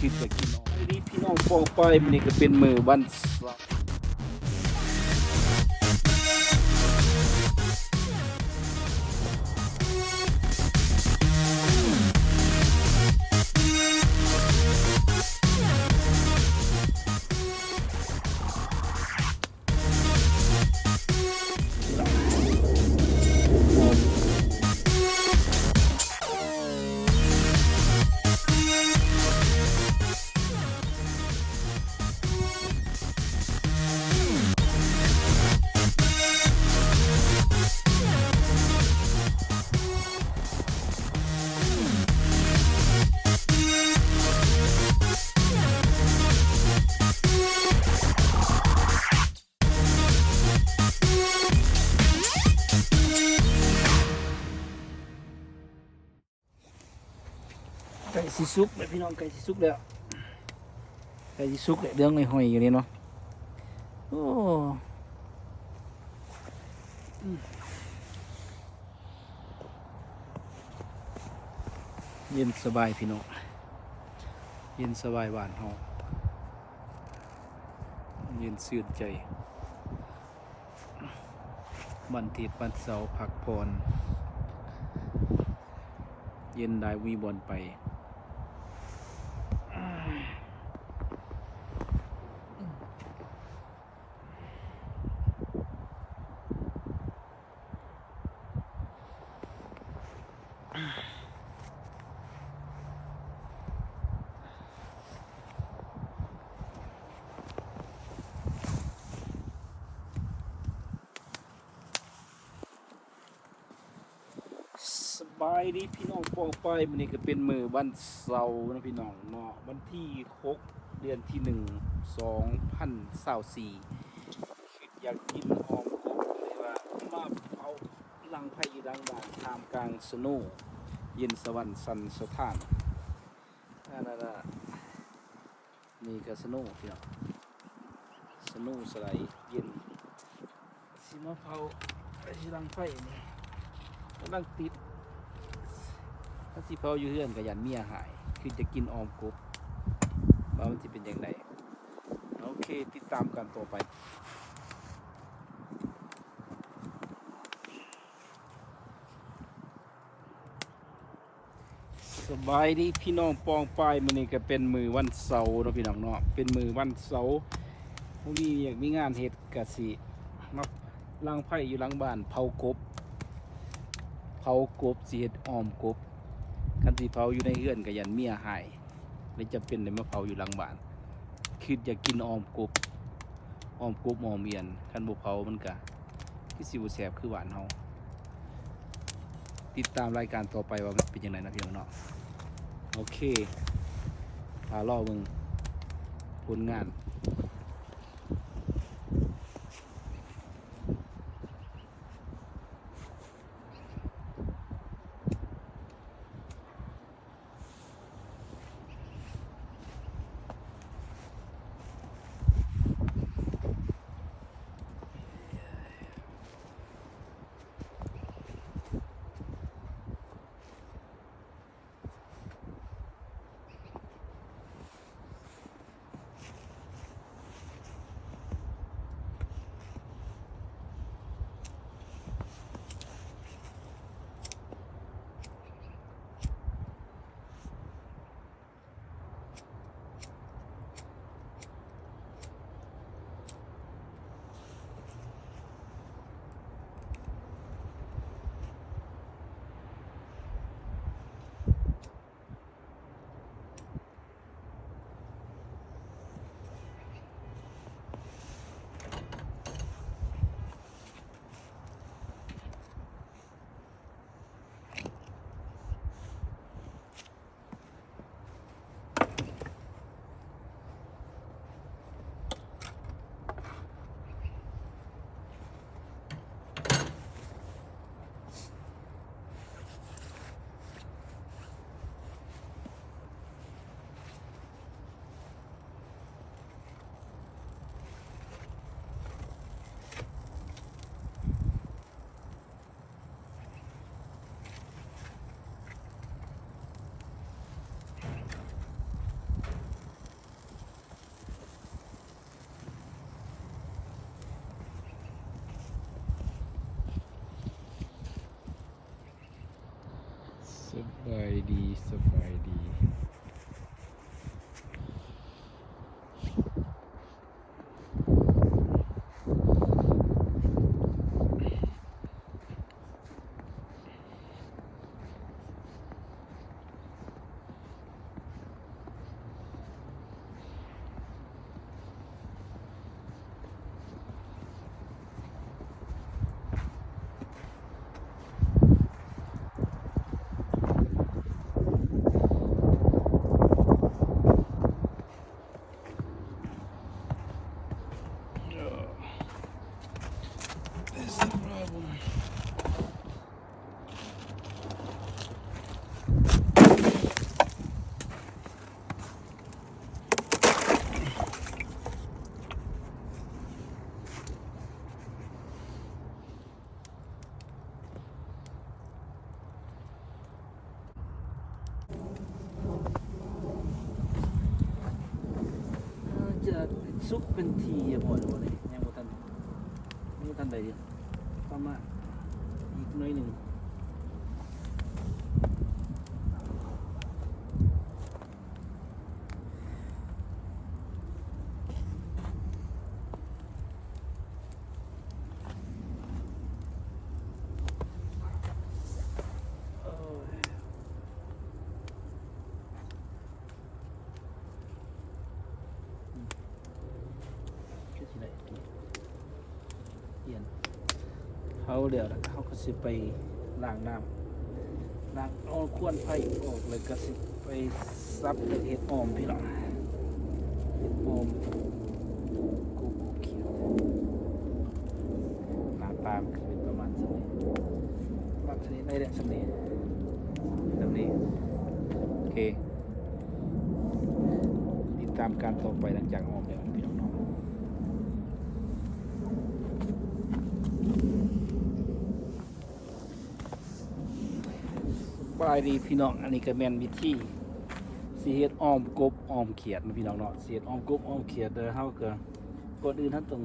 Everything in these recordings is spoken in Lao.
ຄິດຢາກກິນອອກ. ນີ້ພີ່ນ້ອງປ້ອງປາຍ ມື້ນີ້ກໍເປັນມື້ວັນເສົາ. ໃກ້ຊິສຸກແລ້ວພີ່ນ້ອງ ໃກ້ຊິສຸກແລ້ວ ໃກ້ຊິສຸກແລ້ວ ເຫຼືອງຫ້ອຍໆຢູ່ນີ້ເນາະ. ໂອ້ ເຢັນສະບາຍພີ່ນ້ອງ ເຢັນສະບາຍບ້ານເຮົາ ເຢັນຊື່ນໃຈ. ວັນທິດວັນເສົາພັກຜ່ອນ ເຢັນໄດ້ມີບ່ອນໄປ. ສະບາຍດີພີ່ນ້ອງປ້ອງປາຍ ມື້ນີ້ກໍເປັນມື້ວັນເສົານະພີ່ນ້ອງເນາະ ວັນທີຫົກ ເດືອນທີໜຶ່ງ ສອງພັນຊາວສີ່. ຄິດຢາກກິນອ້ອມກົບ ເລີຍວ່າມາເຜົາ ດັງໄຟຢູ່ຫຼັງບ້ານ ທ່າມກາງສະໂນ ເຢັນສະຫວັນສັນສະຖານ. ອັນນັ້ນນະ ນີ້ກໍສະໂນພີ່ນ້ອງ ສະໂນສະໄລເຢັນ. ຊິມາເຜົາ ຊິດັງໄຟນີ້ ກຳລັງຕິດ. ຖ້າຊິເຜົາຢູ່ເຮືອນກໍຢ້ານເມຍຮ້າຍ ຄືຈະກິນອ້ອມກົບ ວ່າມັນຊິເປັນຈັ່ງໃດ. ໂອເຄ ຕິດຕາມກັນຕໍ່ໄປ. ສະບາຍດີພີ່ນ້ອງປ້ອງປາຍ ມື້ນີ້ກໍເປັນມື້ວັນເສົາເນາະພີ່ນ້ອງເນາະ ເປັນມື້ວັນເສົາ ບໍ່ມີວຽກມີງານເຮັດ ກະຊິມາດັງໄຟຢູ່ຫຼັງບ້ານ ເຜົາກົບ ເຜົາກົບ ຊິເຮັດອ້ອມກົບ. ຄັນຊິເຜົາຢູ່ໃນເຮືອນກໍຢ້ານເມຍຮ້າຍ ເລີຍຈຳເປັນໄດ້ມາເຜົາຢູ່ຫຼັງບ້ານ. ຄິດຢາກກິນອ້ອມກົບ ອ້ອມກົບອ້ອມອຽນ ຄັນບໍ່ເຜົາມັນກະຄືຊິບໍ່ແຊບຄືບ້ານເຮົາ. ຕິດຕາມລາຍການຕໍ່ໄປວ່າມັນເປັນຈັ່ງໃດນະພີ່ນ້ອງເນາະ. ໂອເຄ ຖ້າລໍເບິ່ງຜົນງານ. ໂ ສະບາຍດີ ສະບາຍດີ. ຈະສຸກເປັນທີ່ຮຽບຮ້ອຍແລ້ວບໍ່ນີ້? ຍັງບໍ່ທັນ ຍັງບໍ່ທັນໄດ້ ປະມານອີກໜ້ອຍໜຶ່ງ. ເຜົາແລ້ວລະ ເຮົາກໍຊິໄປລ້າງນ້ຳ ລ້າງເອົາຄວັນໄຟອອກ ແລ້ວກໍຊິໄປສັບເຮັດອອມພີ່ນ້ອງ. ເຮັດອອມ ໂກໂກ້ຂຽວ ໜ້າຕາມັນກໍເປັນປະມານສ່ຳນີ້ ປະມານສ່ຳນີ້ ໄດ້ແຫຼະສ່ຳນີ້ ສ່ຳນີ້ ໂອເຄ. ຕິດຕາມການຕໍ່ໄປຫຼັງຈາກອອມແລ້ວພີ່ນ້ອງເນາະ. ສະບາຍດີພີ່ນ້ອງ ອັນນີ້ກໍແມ່ນວິທີຊິເຮັດອອມກົບອອມຂຽດເນາະພີ່ນ້ອງເນາະ. ຊິເຮັດອອມກົບອອມຂຽດ ແຕ່ເຮົາກໍ ກ່ອນອື່ນເຮົາຕ້ອງ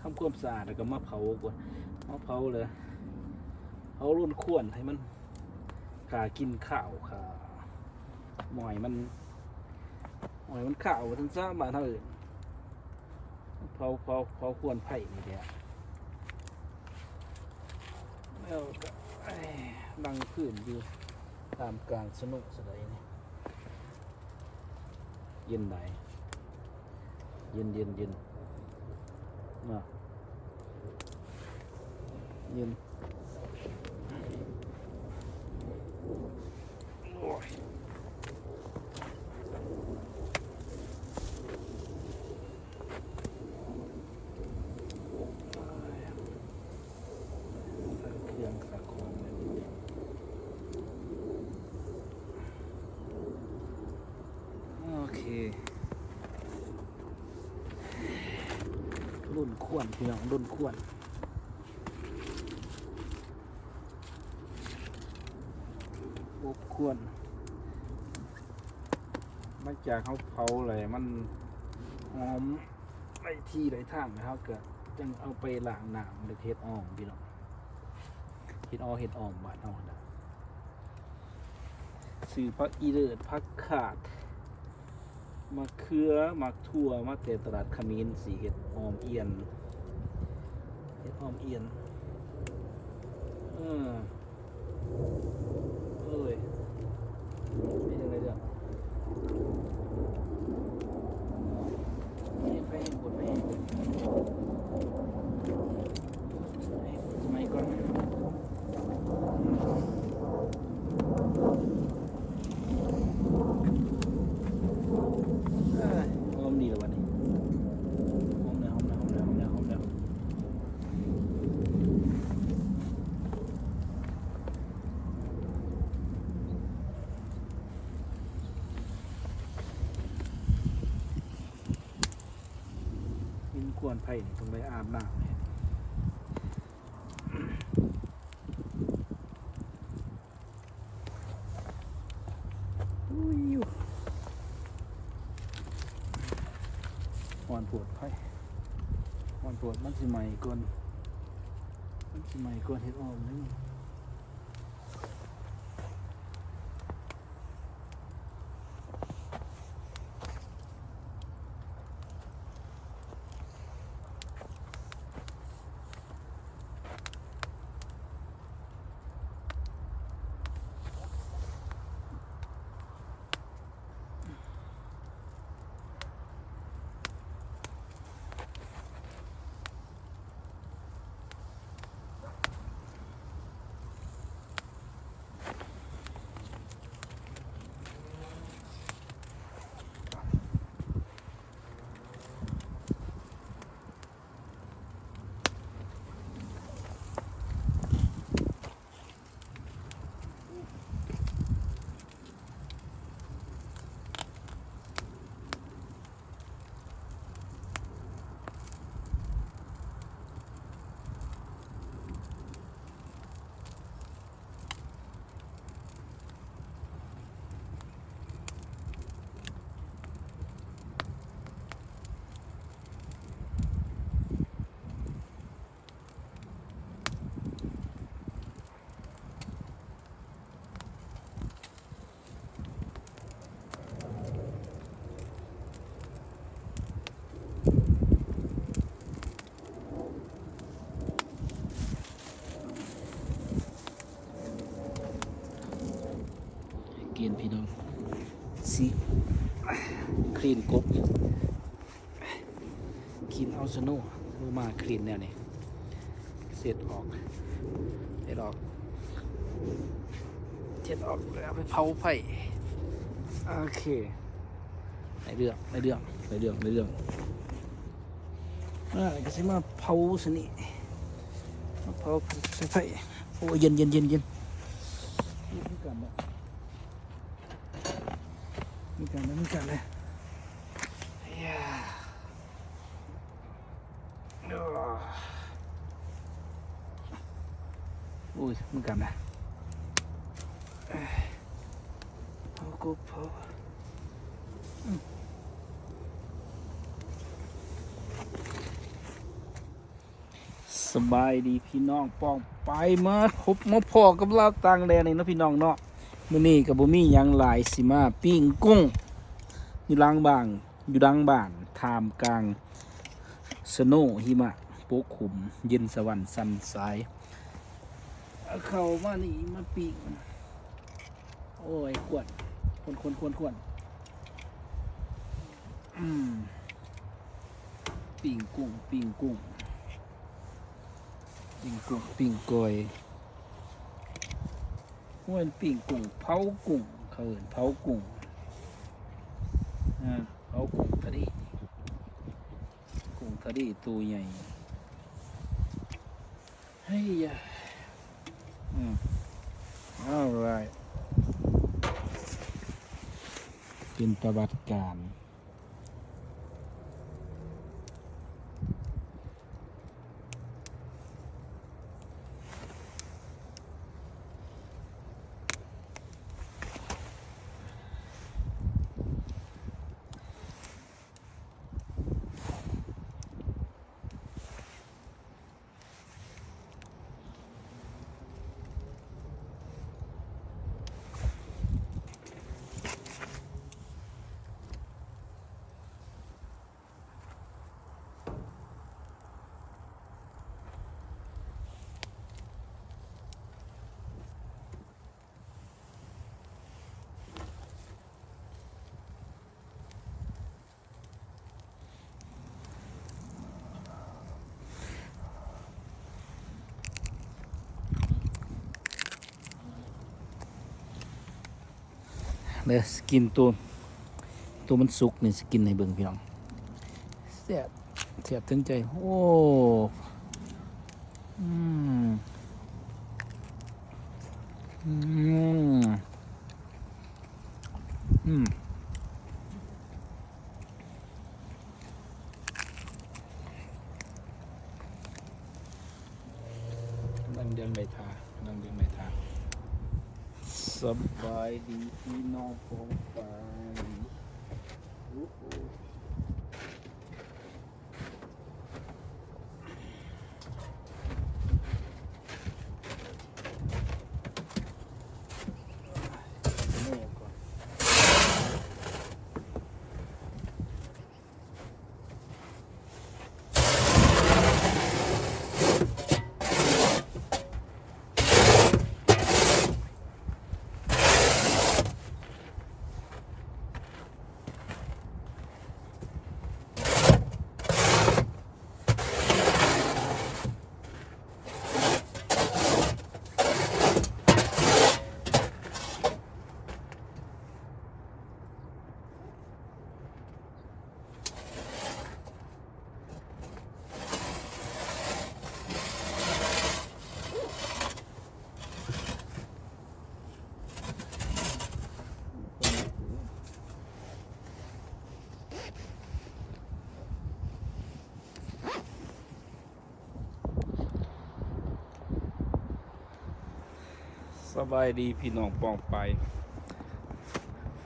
ທຳຄວາມສະອາດ ແລ້ວກໍມາເຜົາກ່ອນ ມາເຜົາແລ້ວເຜົາລົນຄວັນໃຫ້ມັນຂ້າກິ່ນຄາວ ຂ້າ ບໍ່ໃຫ້ມັນ ບໍ່ໃຫ້ມັນຄາວ ວ່າຊັ້ນຊະ ບ້ານເຮົາເອີ້ນ ເຜົາ ເຜົາ ເຜົາຄວັນໄຟນີ້ແຫຼະ ແລ້ວກໍ ເອີຍ ນັ່ງພື້ນຢູ່ຕາມກາງສະໂນສະໄດນີ້. ເຢັນໃດ ເຢັນ ເຢັນ ເຢັນ ນະ ເຢັນ ໂອ້ຍ. ໂອເຄ ລົນຄວັນພີ່ນ້ອງ ລົນຄວັນ ອົບຄວັນ. ຫຼັງຈາກເຮົາເຜົາແລ້ວ ມັນຫອມໄດ້ທີ່ໄດ້ທາງແລ້ວ ເຮົາກໍຈັ່ງເອົາໄປລ້າງນ້ຳ ແລ້ວເຮັດອອມພີ່ນ້ອງ ເຮັດອອມ ເຮັດອອມບ້ານເຮົາຫັ້ນນະ. ຊື້ຜັກອີເລີດ ຜັກຄາດ ໝາກເຂືອ ໝາກຖົ່ວ ມາແຕ່ຕະຫຼາດຂະມິນ ຊິເຮັດອອມອຽນ ເຮັດອອມອຽນ ເອີ. ເອີຍ ເປັນຈັ່ງໃດເລື່ອງ ໄປແຮງໂພດ ໄປແຮງໂພດ ສະໄໝກ່ອນ ເອີຍ ຫອມດີແລ້ວບັດນີ້ ຫອມແລ້ວ ຫອມແລ້ວ ຫອມແລ້ວ ຫອມແລ້ວ ຫອມແລ້ວ. ກິນຄວັນໄຟນີ້ຕ້ອງໄດ້ອາບນ້ຳ ອຸ້ຍ ຮ້ອນໂພດໄຟ ຮ້ອນໂພດ ມັນຊິໄໝ້ກ່ອນ ມັນຊິໄໝ້ກ່ອນເຮັດອອມເດ້. ເຫັນພີ່ນ້ອງ ຊິຄລີນກົບ ຄລີນເອົາສະໂນລົງມາ ຄລີນແນວນີ້ ເຊັດອອກ ເຊັດອອກ ເຊັດອອກແລ້ວເອົາໄປເຜົາໄຟ. ໂອເຄ ໄດ້ເລື່ອງ ໄດ້ເລື່ອງ ໄດ້ເລື່ອງ ໄດ້ເລື່ອງ. ອ່າ ແລ້ວກໍຊິມາເຜົາຊະນີ້ ມາເຜົາໃສ່ໄຟ. ໂອ້ ເຢັນ ເຢັນ ເຢັນ ເຢັນ ມີການແລ້ວ ມີການແລ້ວ ມີການແລ້ວ. ໂອ້ຍ ມັນກຳນະ ເອົາກົບເຜົາ. ສະບາຍດີພີ່ນ້ອງປ້ອງປາຍ ມາພົບມາພໍ້ກັບລາວຕ່າງແດນອີກເນາະພີ່ນ້ອງເນາະ. ມື້ນີ້ກໍບໍ່ມີຫຍັງຫຼາຍ ຊິມາປີ້ງກຸ້ງຢູ່ຫຼັງບ້ານ ຢູ່ຫຼັງບ້ານ ທ່າມກາງສະໂນຫິມະປົກຄຸມ ເຢັນສະຫວັນສັນສາຍ. ເອົາເຂົ້າມານີ້ມາປີ້ງ ໂອ້ຍ ຄວນ ຄວນ ຄວນ ຄວນ ຄວນ ອືມ ປີ້ງກຸ້ງ ປີ້ງກຸ້ງ ປີ້ງກຸ້ງ ປີ້ງກ້ອຍ. ໂອ້ຍ ປີ້ງກຸ້ງ ເຜົາກຸ້ງ ເຂົາເອີ້ນເຜົາກຸ້ງ ອາ ເຜົາກຸ້ງທະເລ ກຸ້ງທະເລໂຕໃຫຍ່. ເຮີ້ຍ ອືມ alright ເປັນປະຫວັດການ. ເດີ ຊິກິນໂຕ ໂຕມັນສຸກນີ້ ຊິກິນໃຫ້ເບິ່ງພີ່ນ້ອງ. ແຊບ ແຊບເຖິງໃຈ. ໂອ້ ອືມ ອືມ ອືມ. ກຳລັງເດືອງໄດ້ທ່າ ກຳລັງເດືອງໄດ້ທ່າ. ສະບາຍດີພີ່ນ້ອງປ້ອງປາຍ. ໂອ້ໂຫ. ສະບາຍດີພີ່ນ້ອງປ້ອງປາຍ.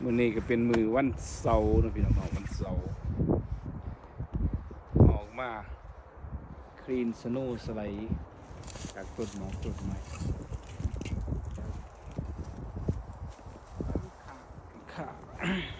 ມື້ນີ້ກໍເປັນມື້ວັນເສົາເນາະພີ່ນ້ອງເນາະ ວັນເສົາ ອອກມາ clean snow slide ຈາກຕົ້ນໝອກຕົ້ນໄມ້ ຂ້າ